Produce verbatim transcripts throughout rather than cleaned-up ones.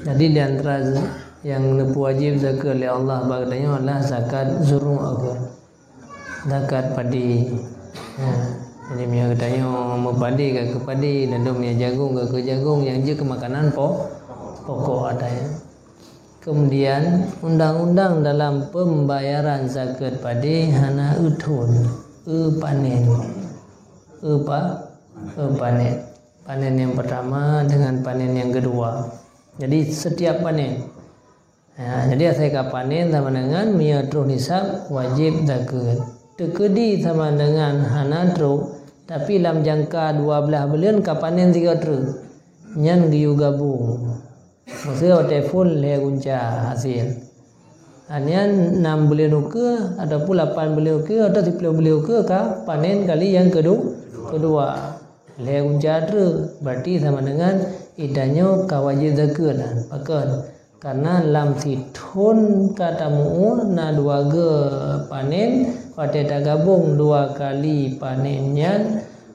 Jadi di antara nyang neupeuwajéb zakeuet lé Allah bak geutanyoe adalah zakat zuru' aku. Zakat padé. Ya. Jadi meunyoe geutanyoe meupadé ka keu padé, lalu meunyoe jagong ka keu jagong nyang jeuet keu makanan po-, pokok ata nyan. Kemudian undang-undang dalam pembayaran zakat padé hana eu thon, eu panen. Eu pa-, eu panen. Panen yang pertama dengan panen yang kedua. Jadi setiap panen. Ha, jadi asai ka panen sama dengan meunyoe troh nisab wajéb zakeuet. Teukeudi sama dengan hana troh, tapi lam jangka dua blaih buleuen ka panen sigoe treuk. Nyan geuyue gabong. Maksudnya watée phon lhée gunca hasil. Ha, nyan nam buleuen ukeue ataupun lapan buleuen ukeue atau siplôh buleuen ukeue ka panen kali nyang kedu-, kedua. Lhée gunca treuk, berarti sama dengan idanyoe ka wajéb zakeuet. Pakon? Karena lam sithon ka tamu'ue na dua geu panen, watée tagabong dua kali panen nyan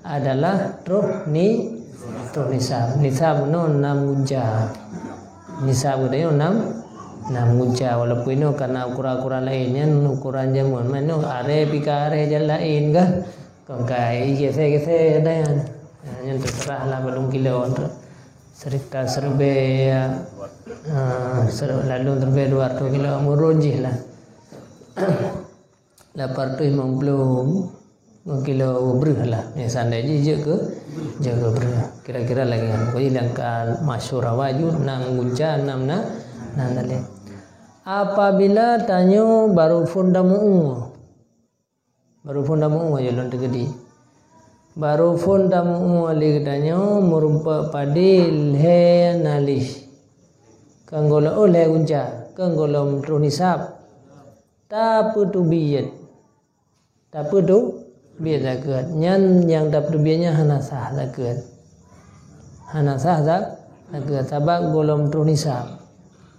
adalah troh ni-, troh nisab. Nisab nyoe nam gunca. Nisab geutanyoe nam, nam gunca. Walaupun inoe karena ukuran-ukuran laén, nyan ukuran jameun. Meunoe aré pih ka aré jalan laén kan. Kon ka igeusé-geusé ata nyan. Nyan teuseurah lah padum kilo tu. Serika seribée, ah, ser-, ladôm seribée dua ratus kilo, murun jih lah. Lapan ratus lima puluh kilo breuh lah. Ya, seandai jih jeuet keu, jeuet keu breuh. Kira-kira lagée nyan. Pokoknya nyang ka masyhur awai ju, nam gunca, nam na, nam na lé. Apabila tanyoe baru phon tamu'ue, Baru phon tamu'ue, ya lôn teukeudi. Baru phon tamu'ue lé geutanyoe meurumpok padé lhée nalih. Kon gohlom, oh, lhée gunca, kon gohlom troh nisab. Tapeuteubiet. Tapeuteubiet zakeuet. Nyan nyang tapeuteubiet nyan hana sah zakeuet. Hana sah za-, zakeuet, sabab gohlom troh nisab.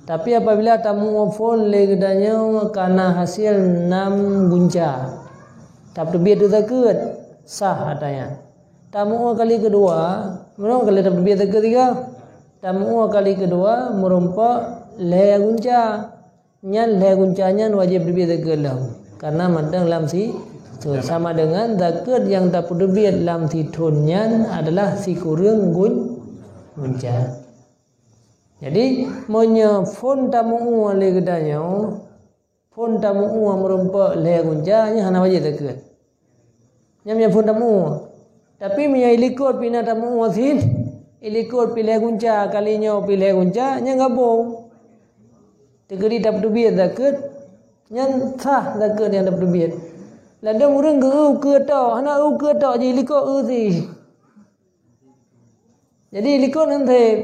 Tapi apabila tamu'ue phon lé geutanyoe ka na hasil nam gunca, tapeuteubiet zakeuet, sah ata nyan. Tamu'ue kali keudua, meurumpok kali tapeuteubiet zakeuet sigoe. Tamu'ue kali keudua meurumpok lhée gunca. Nyan lhée gunca nyan wajéb teubiet zakeuet lom. Karena mantong lam si, so, sama dengan zakeuet nyang tapeuteubiet lam sithon nyan adalah sikureueng gun-, gunca. Jadi, meunyoe phon tamu'ue lé geutanyoe, phon tamu'ue meurumpok lhée gunca, nyan hana wajéb zakeuet. Nyan meunyoe phon tamu'ue. Tapi meunyoe ilikot pih na tamu'ue cit, ilikot pih lhée gunca, kali nyoe pih lhée gunca, nyan gabong. Teukeudi tapeuteubiet zakeuet, nyan sah zakeuet nyang tapeuteubiet. Ladôm ureuëng geu-eu ukeue tok, hana eu ukeue tok, jilikot eu cit. Jadi ilikot ngon sép.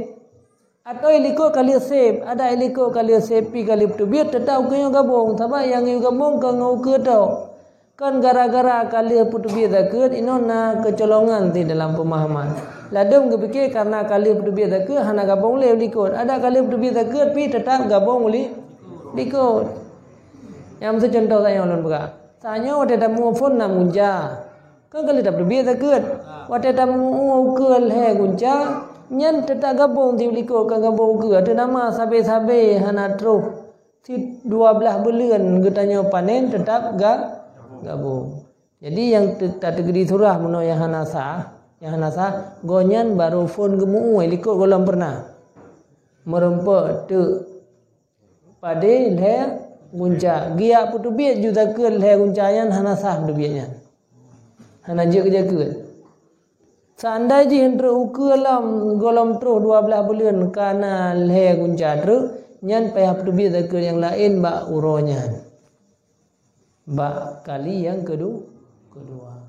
Atawa ilikot ka lheueh sép, adak ilikot ka lheueh sép pih ka lheueh peuteubiet, teutap ukeue nyoe gabong. Sabab nyang geuyue gabong kon ngon ukeue tok. Kon gara-gara ka lheueh peuteubiet zakeuet, inoe na keucolongan di dalam peumahaman. Ladôm geupike karena ka lheueh peuteubiet zakeuet hana gabong lé likot. Adak ka lheueh peuteubiet zakeuet pih teutap gabong u li-, likot. Nyang meusti contoh tanyoe lôn peugah. Tanyoe watée tamu'ue phon nam gunca. Kan ka lheueh tapeuteubiet zakeuet. Watée tamu'ue ukeue lhée gunca, nyan teutap gabong di likot ka gabong ukeue. Ateueh nama sabe-sabe hana troh. Cit dua blaih buleuen geutanyoe panen teutap ga-, gabong. Jadi nyang te-, tateukeudi surah meunoe nyang hana sah, nyang hana sah, gobnyan baru phon geumu'ue likot gohlom peureunah. Meurumpok teuk padé lhée gunca. Geujak peuteubiet ju zakeuet lhée gunca nyan hana sah peuteubiet nyan. Hana jeuet keu zakeuet. Seandai jih trok ukeue lom gohlom troh dua blaih buleuen ka na lhée gunca treuk, nyan payah peuteubiet zakeuet nyang laén bak uroe nyan. Bak kali nyang kedu-, keudua.